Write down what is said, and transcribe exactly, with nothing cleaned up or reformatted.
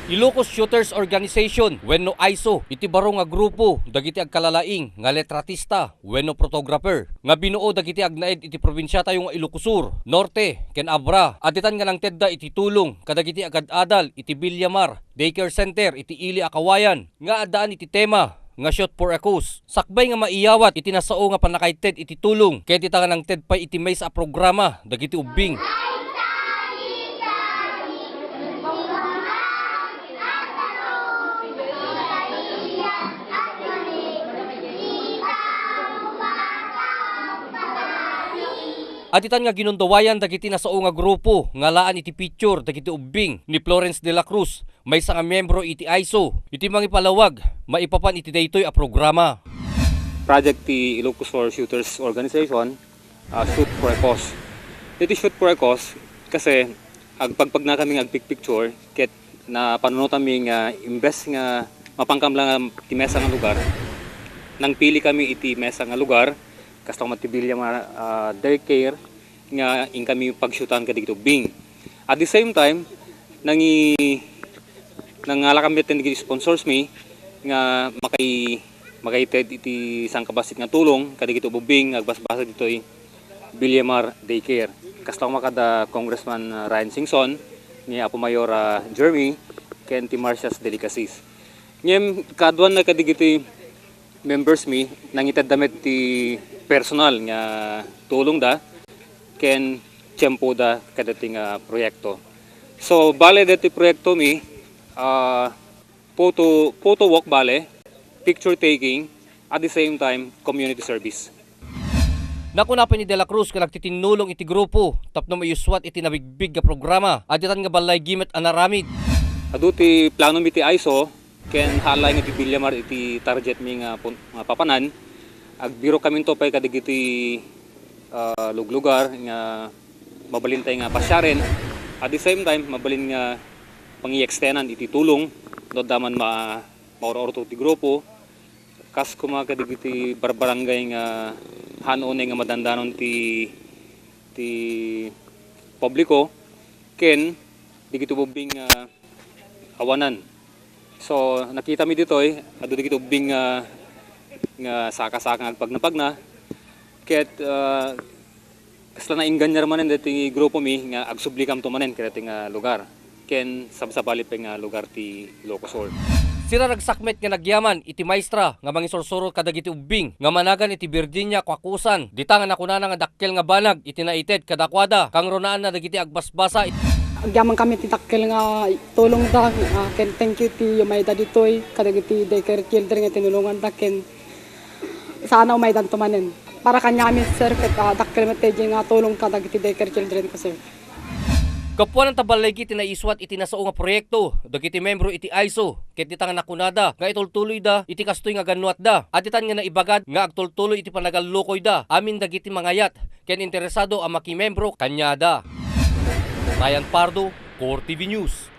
Ilocos Shooters Organization wenno ISO iti baro nga grupo dagiti agkalalaing nga letratista wenno photographer nga binuo dagiti agnaed iti probinsiatayo nga Ilocos Sur, Norte, ken Abra. Additan nga nangtedda iti tulong kadagiti agad-adal iti Villamar Daycare Center iti ili a Kawayan nga addaan iti tema nga Shoot for a Cause. Sakbay nga maiyawat iti nasao nga pannakaited iti tulong, ket ita nga nangted pay iti maysa a programa dagiti ubbing. Additan nga ginundawayan dagiti nasao nga grupo nga alaan iti picture dagiti ubbing ni Florence de la Cruz, maysa nga miyembro iti ISO, iti mangipalawag maipapan iti daytoy a programa. Project ti Ilocos Sur Shooters Organization, ah, Shoot for a Cause. Iti Shoot for a Cause, kasi agpagpagna kami nga agpicpicture, ket napanunotan mi nga imbes nga mapankam lang ti maysa nga lugar, nangpili kami iti maysa nga lugar, kasta met ti Villamar, ah, Daycare, nga inkami pagshootan kadagiti ubbing. At the same time, nangi-, nangala kami ken dagiti sponsors mi nga makai-, makaited iti sangkabassit nga tulong kadagiti ubbing nga agbasbasa ditoy Villamar Daycare. Kasta met kada Congressman, ah, Ryan Singson, ni Apo Mayor, ah, Jeremy, ken ti Marcias Delicacies. Ngem, kaaduanna kadagiti members mi, nangitedda met ti personal nga tulongda ken tiempoda kadagiti nga proyekto. So, bale, dagiti proyekto mi, ah, photo, photo walk bale, picture taking, at the same time, community service. Nakuna pay ni De La Cruz nga nagtitinnulong iti grupo tapno maiyuswat iti nabigbig nga programa, additan nga ballaygi met a naaramid. Adu ti plano mi ti ISO, ken haan laeng nga ti Villamar iti target mi nga pun-, nga papanan. Agbirok kaminto pay kadagiti, ah, luglugar nga mabalin tay nga pasiaren. At the same time, mabalin nga pangi-extendan iti tulong no adda man ma-, maur-urto ti grupo. Kas koma kadagiti barbarangay nga haan unay nga madandanon ti, ti publiko ken dagiti ubbing nga awanan. So, nakita mi ditoy, adu dagiti ubbing nga, nga saka-saka nga agpagna-pagna. Ket, ah, kasla naingganyar manen dagiti grupo mi nga agsubli kamto manen kadagiti nga lugar ken sabsabali pay nga lugar ti Ilocos Sur. Siraragsak met nga nagyaman iti maestra nga mangisursuro kadagiti ubbing nga managan iti Virginia Kwakusan, dita nga nakunana nga dakkel nga banag iti naited kadakuada, kangrunaanna dagiti agbasbasa. Agyaman kami ti dakkel nga tulongda, ah, ken thank you ti umayda ditoy kadagiti daycare children nga tinulonganda ken sana umaydanto manen. Para kaniami, sir, ket, ah, dakkel met ti nga tulong kadagiti daycare children ko, sir. Gapuanan ta ballaygi ti naisuat iti nasao nga proyekto dagiti membro iti ISO, ket dita nga nakunada nga itultuloyda iti kastoy nga gannuatda. Additan nga naibagad nga agtultuloy iti panagallukoyda amin dagiti mangayat ken interesado a makimembro kaniada. Ryan Pardo, Core T V News.